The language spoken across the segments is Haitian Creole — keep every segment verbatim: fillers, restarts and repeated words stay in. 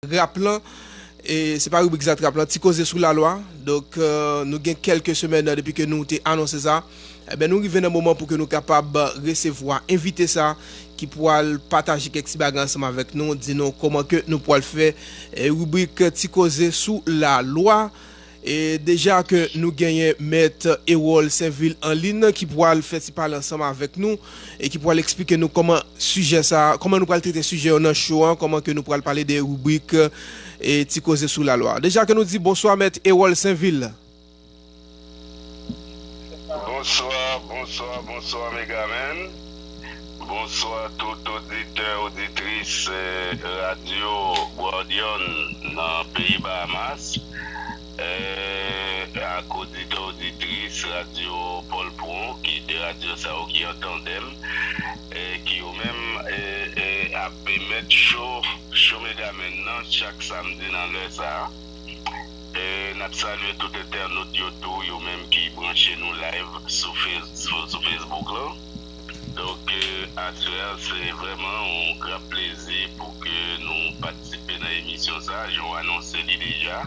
rap lan. E se pa ribrik Zatrap lan, Ti Koze sou Lalwa. Donk, euh, nou gen kèlke semèn depi ke nou te anonse sa. Ebyen, nou rive nan moman pou ke nou kapab resevwa envite sa ki pral pataje kèk ti bagay ansanm avèk nou, di nou kòman ke nou pral fè, e, ribrik Ti Koze sou Lalwa. E deja ke nou genyen Mèt Erol Sainvil an liy ki pral fè ti pale ansanm avèk nou e ki pral eksplike nou kòman sijè sa, kòman nou pral trete sijè yo nan show an, kòman ke nou pral pale de ribrik, e, Ti Koze sou Lalwa. Deja ke nou di bonswa Mèt Erol Sainvil. Bonswa, bonswa, bonswa Megaman. Bonswa tout oditè, oditris, eh, Radyo Guardian nan peyi Bahamas, eh, ak oditè, oditris Radyo Pòlpwon, ki de radyo sa yo ki an tandèm, eh, ki yo menm, eh, eh, ap emèt show, show Megaman nan chak samdi nan lè sa a. E n ap salye tout entènot yo tou, yo menm ki branche nou live sou Face-, sou, sou Facebook lan. Donk, eh, aswè a, se vrèman yon gran plezi pou ke nou patisipe nan emisyon sa a, jan w anonse li deja.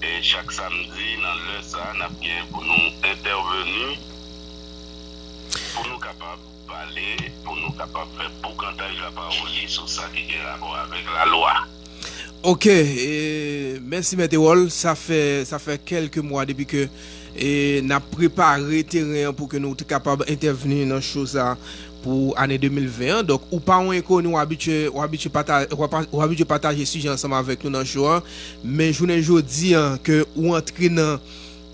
E chak samdi, nan lè sa a, n ap gen pou nou entèveni, pou nou kapab pale, pou nou kapab fè bokantaj lapawòl li sou sa ki gen rapò avèk lalwa. Ok, e, mèsi Mèt Erol. Sa fè, sa fè kèlke mwa depi ke, e, n ap prepare teren an pou ke nou te kapab entèvni nan show sa pou ane de mil ven an. Donk, ou pa yon enkoni, w abitye, w abitye pata-, w apa-, w abitye pataje sijè ansanm avèk nou nan show an. Men jounen jodi an, ke ou antre nan,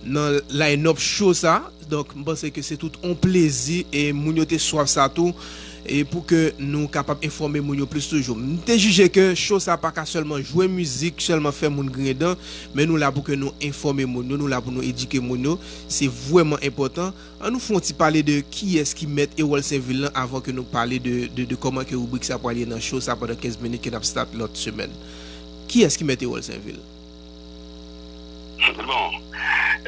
nan line-up show sa, donk, m panse ke se tout on plezi e moun yo te swaf sa tou, e pou ke nou kapab enfòme moun yo plis toujou. M te jije ke show sa pa ka sèlman jwe mizik, sèlman fè moun griyen dan, men nou la pou ke nou enfòme moun yo, nou la pou nou edike moun yo. Se vrèman enpòtan. An nou fè yon ti pale de kiyès ki Mèt Erol Sainvil lan avan ke nou pale de, de, de kòman ke ribrik sa pral ye nan show sa pandan kenz minit ke n ap start lòt semèn. Kiyès ki Mèt Erol Sainvil? Bon,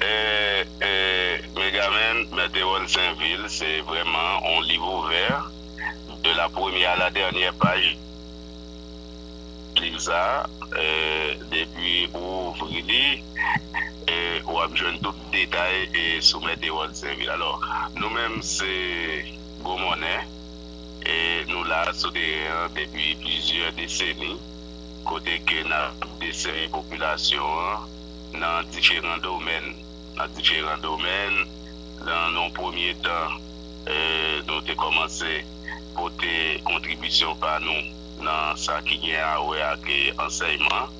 eh, eh, Megaman, Mèt Erol Sainvil, se vrèman on liv ouvè, de la première à la dernière page. Liv sa a, eh, depi ou ouvri li, eh, w ap jwenn tout detay, eh, sou Mèt Erol Sainvil. Alò, nou menm se Gwo Mònè, e nou la sou teren an depi plizyè deseni, kote ke n ap desèvi popilasyon an nan diferan domèn. Nan diferan domèn, nan yon premye tan, eh, nou te kòmanse pote kontribisyon pa nou nan sa ki gen a wè ak, eh, ansèyman.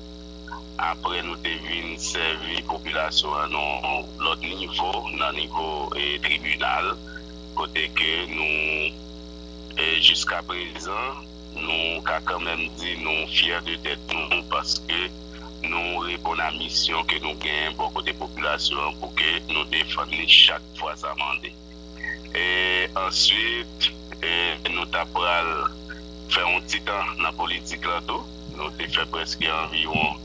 Apre, nou te vin sèvi popilasyon an nan lòt nivo, nan nivo, eh, tribinal, kote ke nou, eh, jiska prezan, nou ka kanmenm di nou fyè de tèt nou, paske nou reponn a misyon ke nou genyen bò kote popilasyon an pou ke nou defann li chak fwa sa mande. E answit, e nou ta pral fè yon ti tan nan politik lan tou. Nou te fè prèske anviwon,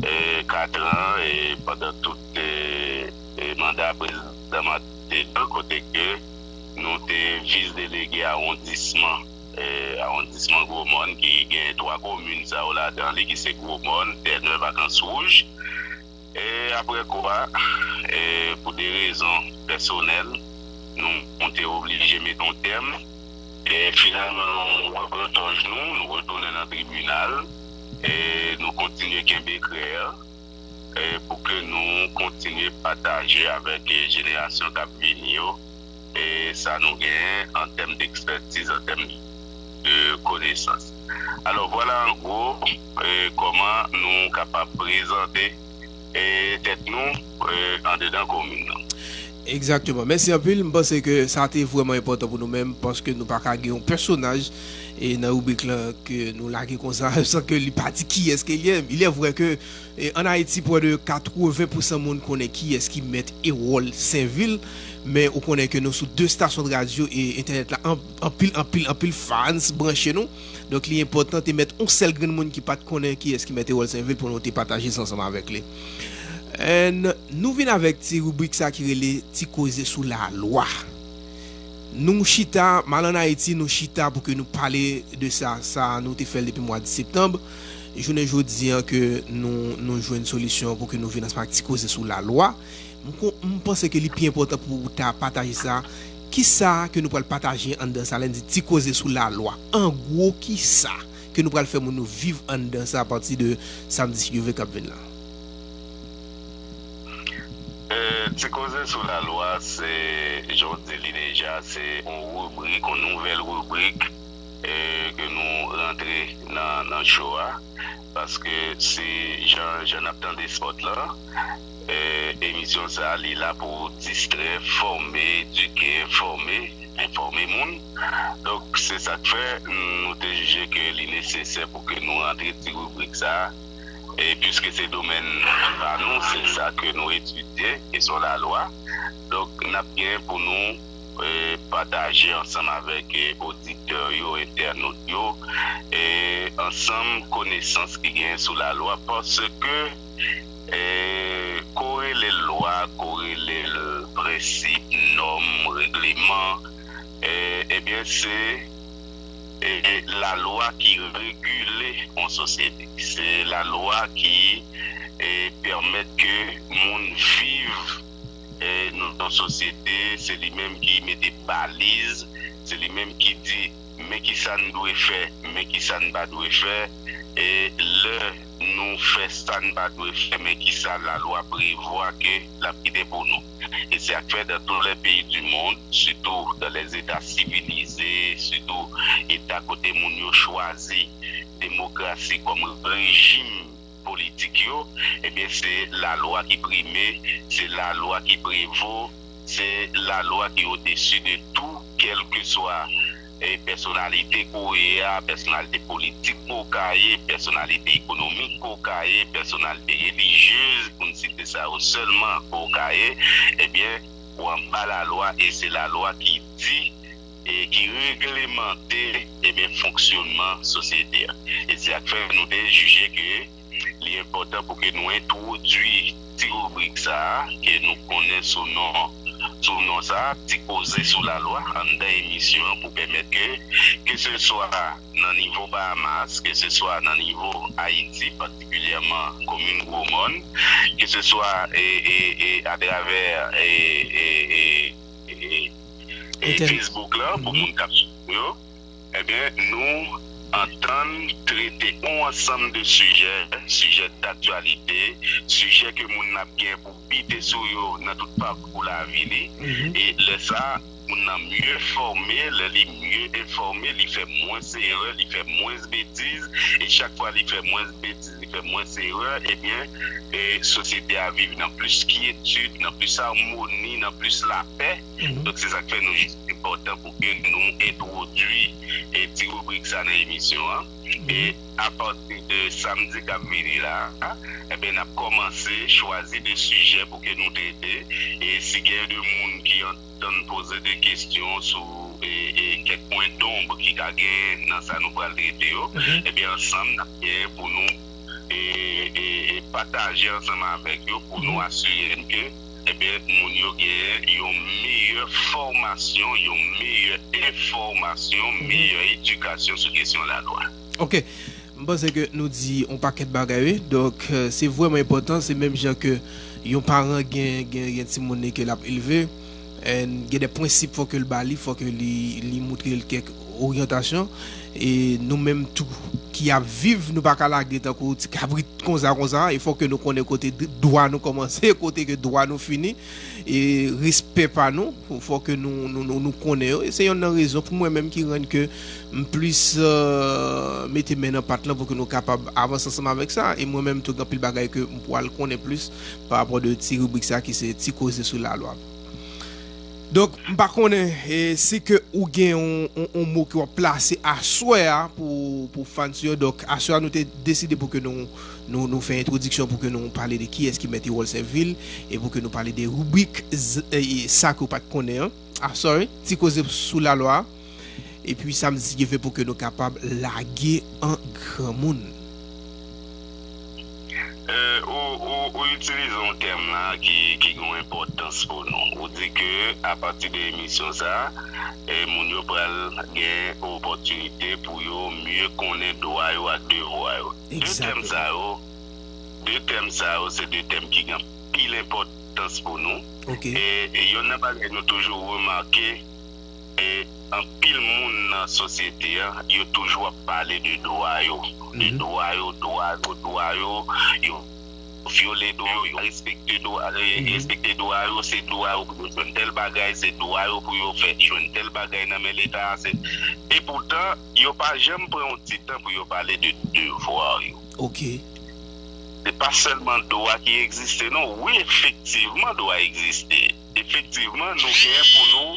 e, kat an, e pandan tout, e, e manda prezidan Martelly, kote ke nou te vis delege awondisman, e, awondisman Gwo Mòn ki gen twa komin sa yo ladan li, ki se Gwo Mòn, Tènèv ak Ans Wouj. E apre kwa, e pou de rezon pèsonèl, nou, nou te oblije met yon tèm. E finalman, nou repran tòj nou, nou retounen nan tribinal, e nou kontinye kenbe krè, e pou ke nou kontinye pataje avèk, e jenerasyon k ap vini yo, e sa nou genyen an tèm dekspètiz, an tèm de konesans. Alò, vwala an gwo, e kòman nou kapab prezante, e tèt nou, e andedan komin nan. Egzakteman. Mèsi anpil. M panse ke sa te vrèman enpòtan pou nou menm, paske nou pa ka gen yon pèsonaj, e nan ribrik lan ke nou lage konsa, san ke li pa di kiyès ke li ye. Il est vrai que, e, ann Ayiti, prè de katreven pousan moun konnen kiyès ki Mèt Erol Sainvil, men ou konnen ke nou sou de stasyon de radyo e entènèt la an-, anpil, anpil, anpil fans branche nou. Donk, li enpòtan te mèt yon sèl grenn moun ki pa t konnen kiyès ki Mèt Erol Sainvil pou nou te pataje sa ansanm avèk li. And nou vin avèk ti ribrik sa ki rele Ti Koze sou Lalwa. Nou chita, m al ann Ayiti, nou chita pou ke nou pale de sa, sa nou te fè l depi mwa septanm. jounen jodi an ke nou, nou jwenn solisyon pou ke nou vin ansanm ak Ti Koze sou Lalwa. M kon-, m panse ke li pi enpòtan pou w ta pataje sa. Kisa ke nou pral pataje anndan sa lè n di Ti Koze sou Lalwa? An gwo, kisa ke nou pral fè moun yo viv anndan sa apati de samdi, si Dye vle, k ap vin la? Eh, Ti Koze sou Lalwa, se, jan w di li deja, se yon ribrik, yon nouvèl ribrik, eh, ke nou rantre nan, nan show a. Paske se jan, jan n ap tande spòt lan, eh, emisyon sa a, li la pou distrè, fòme, edike, enfòme, enfòme moun. Donk, se sa k fè nou te jije ke li nesesè pou ke nou rantre ti ribrik sa a. E piske se domèn pa nou, se sa ke nou etidye, kesyon lalwa. Donk, n ap gen pou nou, eh, pataje ansanm avèk, eh, oditè yo, entènot yo, eh, ansanm konesans ki genyen sou lalwa, paske, eh, ko rele l lwa, ko rele l prensip, nòm, regleman, eh, ebyen, se, eh, lalwa ki regile yon sosyete. Se lalwa ki, eh, pèmèt ke moun viv, eh, nan yon sosyete, se li menm ki mete baliz, se li menm ki di men kisa n dwe fè, men kisa n pa dwe fè, e lè nou fè sa n pa dwe fè, men kisa lalwa prevwa ke l ap kite pou nou. Et c'est à faire dans tous les pays du monde, surtout dans les États civilisés, surtout Eta kote moun yo chwazi demokrasi kòm rejim politik yo, ebyen, se lalwa ki prime, se lalwa ki prevo, se lalwa ki odesi de tou, kèlkeswa, eh, pèsonalite ke w ye a, pèsonalite politik ke w ka ye, pèsonalite ekonomik ke w ka ye, pèsonalite relijyez, pou n site sa yo sèlman, ke w ka ye, ebyen, ou anba lalwa e se lalwa ki di e ki reglemante, ebyen, fonksyonman sosyete a. E se sa k fè nou te jije ke li enpòtan pou ke nou entwodui ti ribrik sa a, ke nou konnen sou non, sou non sa a, Ti Koze sou Lalwa, anndan emisyon an pou pèmèt ke, keseswa nan nivo Bahamas, keseswa nan nivo Ayiti, patikilyèman komin Gwomòn, keseswa, e, e, e, atravè, e, e, e, e, e, Facebook la, pou moun k ap swiv nou yo, ebyen, nou antann trete yon ansanm de sijè, sijè daktyalite, sijè ke moun ap gen pou bite sou yo nan tout pakou lavi li. E lè sa a, moun nan mye fòme, lè li mye enfòme, li fè mwens erè, li fè mwens betiz, e chak fwa li fè mwens betiz, li fè mwens erè, ebyen, e sosyete a viv nan plis kyetid, nan plis amoni, nan plis lapè. Donk, se sa k fè nou jije enpòtan pou ke nou entwodui, e, ti ribrik sa nan emisyon an. E apati de samdi k ap vini la a, ebyen, n ap kòmanse chwazi de sijè pou ke nou trete. E si gen de moun ki antann poze de kesyon sou, e, e, kèk pwen donb ki ka gen nan sa nou pral trete yo, ebyen, ansanm, n ap gen pou nou, e, e, e pataje ansanm avèk yo pou nou asire n ke, ebyen, moun yo genyen yon meyè fòmasyon, yon meyè enfòmasyon, meyè edikasyon sou kesyon lalwa. Ok. M panse ke nou di yon pakèt bagay, wi. Donk, eh, se vrèman enpòtan. Se menm jan ke yon paran gen, gen, gen timoun li ke l ap elve, eh, gen de prensip fò ke l ba li, fò ke li, li moutre l kèk oryantasyon. E nou menm tou ki ap viv, nou pa ka lage tankou ti kabrit konsa, konsa. E fò ke nou konnen kote d-, dwa nou kòmanse, kote ke dwa nou fini. E respè pa nou, fò ke nou, nou, nou, nou konnen yo. E se yonn nan rezon pou mwen menm ki rann ke m plis, eh, mete men nan pat lan pou ke nou kapab avanse ansanm avèk sa. E mwen menm tou, gen anpil bagay ke m pral konnen plis pa rapò de ti ribrik sa ki se Ti Koze sou Lalwa. Donk, m pa konnen, eh, si ke ou gen yon, yon, yon mo ke w ap plase aswè a pou, pou fans yo. Donk, aswè a, nou te deside pou ke nou, nou, nou fè entwodiksyon, pou ke nou pale de kiyès ki mèt Erol Sèvil, e pou ke nou pale de ribrik z-, e, sa ke w pa t konnen an. Ah, sorry, Ti Koze sou Lalwa. Epi, samdi, Dye vle, pou ke nou kapab lage an granmoun. Eh, ou, ou, ou itilize yon tèm la ki, ki gen yon enpòtans pou nou. Ou di ke apati de emisyon sa, e, moun yo pral gen opòtinite pou yo mye konnen dwa yo ak devwa yo. De tèm sa yo, de tèm sa yo, se de tèm ki gen anpil enpòtans pou nou. E, e yonn nan bagay nou toujou remake, e, anpil moun nan sosyete a, yo toujou ap pale de dwa yo. De dwa yo, dwa yo, dwa yo. Yo vyole dwa yo, yo respekte dwa, e, respekte dwa yo, se dwa yo pou yo jwenn tèl bagay, se dwa yo pou yo fè, jwenn tèl bagay nan men Leta a, se, e poutan, yo pa janm pran yon ti tan pou yo pale de devwa yo. Se pa sèlman dwa ki egziste, non. Wi, efektivman, dwa egziste. Efektivman, nou gen pou nou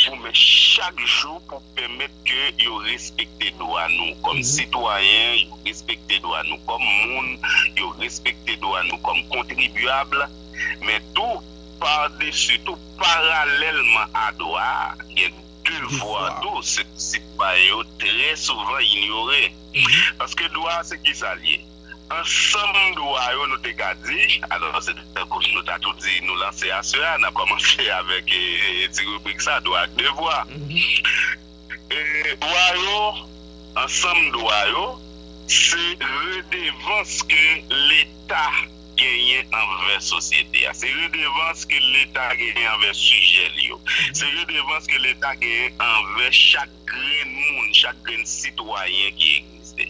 goumen chak jou pou pèmèt ke yo respekte dwa nou kòm sitwayen, yo respekte dwa nou kòm moun, yo respekte dwa nou kòm kontribyab, men tou, padesi tou, paralèlman a dwa a, gen devwa tou, se sitwayen yo trè souvan inyore. Paske dwa a, se kisa l ye? Ansanm dwa yo, nou te ka di, alò, se tankou nou ta tou di, nou lanse aswè a, n ap kòmanse avèk, e, e, ti ribrik sa, dwa ak devwa. E, dwa yo, ansanm dwa yo, se redevans ke Leta genyen anvè sosyete a. Se redevans ke Leta genyen anvè sijè li yo. Se redevans ke Leta genyen anvè chak grenn moun, chak grenn sitwayen ki egziste.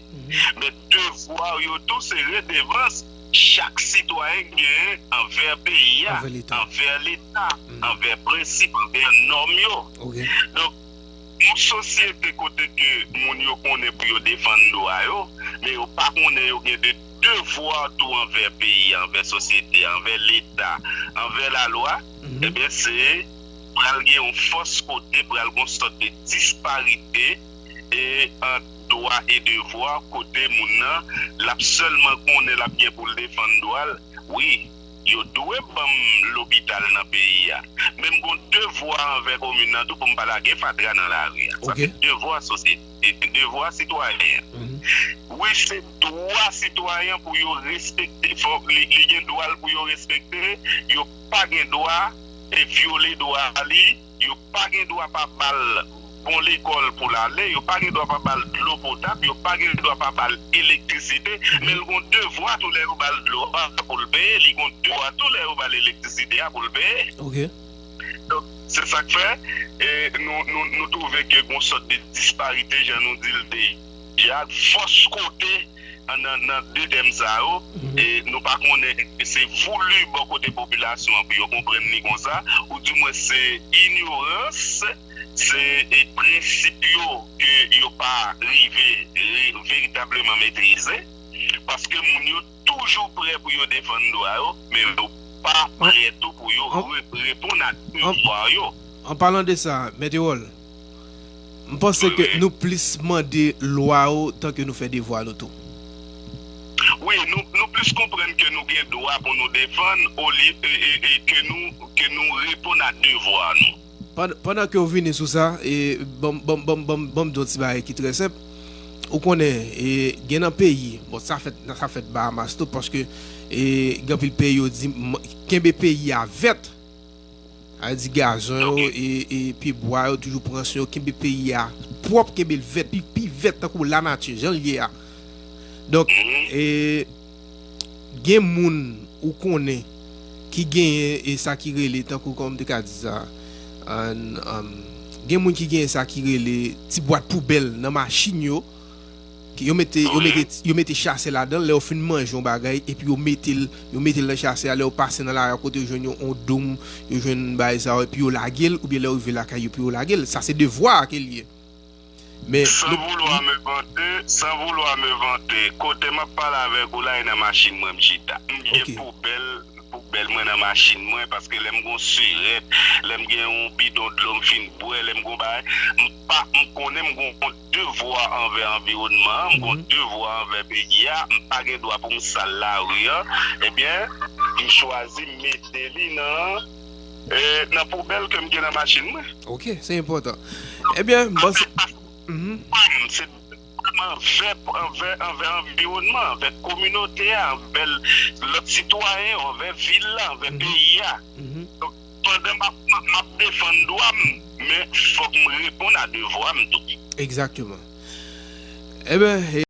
Men devwa yo tou, se redevans chak sitwayen genyen anvè peyi a, anvè Leta, anvè prensip, anvè nòm yo. Donk, yon sosyete kote ke moun yo konnen pou yo defann dwa yo, men yo pa konnen yo gen de devwa tou anvè peyi a, anvè sosyete a, anvè Leta, anvè lalwa, ebyen, se pral gen yon fòs kote pral gen yon sòt de disparite e ant dwa e devwa, kote moun nan, l ap sèlman konnen l ap gen pou l defann dwa l. Wi, yo dwe ban m lopital nan peyi a, men m gon devwa anvè komin nan tou pou m pa lage fatra nan lari a. Sa se devwa sosyete, devwa sitwayen an. Wi, se dwa sitwayen pou yo respekte, fò li, li gen dwa l pou yo respekte, yo pa gen dwa e vyole dwa li, yo pa gen dwa pa ba l bon lekòl pou l ale, yo pa gen dwa pa ba l dlo potab, yo pa gen dwa pa ba l elektrisite, men l gon devwa tou lè yo ba l dlo a pou l peye, li gon devwa tou lè yo ba l elektrisite a pou l peye. Donk, se sa k fè, e, nou, nou, nou twouve ke gon sòt de disparite, jan nou di l deja, fòs kote nan, nan de tèm sa yo, e nou pa konnen èske se voulu bò kote popilasyon an pou yo konprann li konsa, oudimwen se inyorans, se, e, prensip yo ke yo pa rive re-, veritableman metrize, paske moun yo toujou prè pou yo defann dwa yo, men yo pa prè tou pou yo re-, reponn a devwa yo. An palan de sa, Mèt Erol, m panse ke nou plis mande lwa yo tan ke nou fè devwa nou tou. Wi, nou, nou plis konprann ke nou gen dwa pou nou defann olye, e, e, e ke nou, ke nou reponn a devwa nou. Pandan, pandan ke w vini sou sa, e, ban m, ban m, ban m, ban m, ban m di yon ti bagay ki trè senp. Ou konnen, e, gen nan peyi, bon, sa fèt, sa fèt Bahamas tou, paske, e, gen anpil peyi yo di, m-, kenbe peyi a vèt. A di gazon yo, e, e pyebwa yo toujou pran swen yo, kenbe peyi a pwòp, kenbe l vèt, pi, pi vèt tankou lanati, jan l ye a. Donk, e, gen moun ou konnen ki genyen, e, sa ki rele, tankou kòman m te ka di sa, an, an, gen moun ki genyen sa ki rele ti bwat poubèl nan machin yo, Yo mete, yo mete, yo mete chasè ladan l, lè yo fin manje yon bagay, epi yo mete l, yo mete l nan chasè a, lè yo pase nan lari a kote yo jwenn yon, yon doum, yo jwenn bagay sa yo, epi yo lage l, oubyen lè yo rive lakay yo, epi yo lage l. Sa se devwa a ke l ye. Men, Sans vouloir me vanter, sans vouloir me vanter, kote m ap pale avèk ou la, e nan machin mwen m chita. M gen poubèl poubèl mwen nan machin mwen, paske lè m gon sirèt, lè m gen yon bidon dlo m fin bwè, lè m gon bagay, m pa, m konnen m gon devwa anvè anviwònman an, m gon devwa anvè peyi a, m pa gen dwa pou m sal lari an, ebyen, m chwazi mete li nan, e, nan poubèl ke m gen nan machin mwen. Ok, se enpòtan. Ebyen, m panse, mhm. Se anvè, anvè, anvè anviwònman, anvè kominote a, anvè lòt sitwayen yo, anvè vil la, anvè peyi a. Donk, pandan m ap, m ap, m ap defann dwa m, men fòk m reponn a devwa m tou. Egzakteman. Ebyen,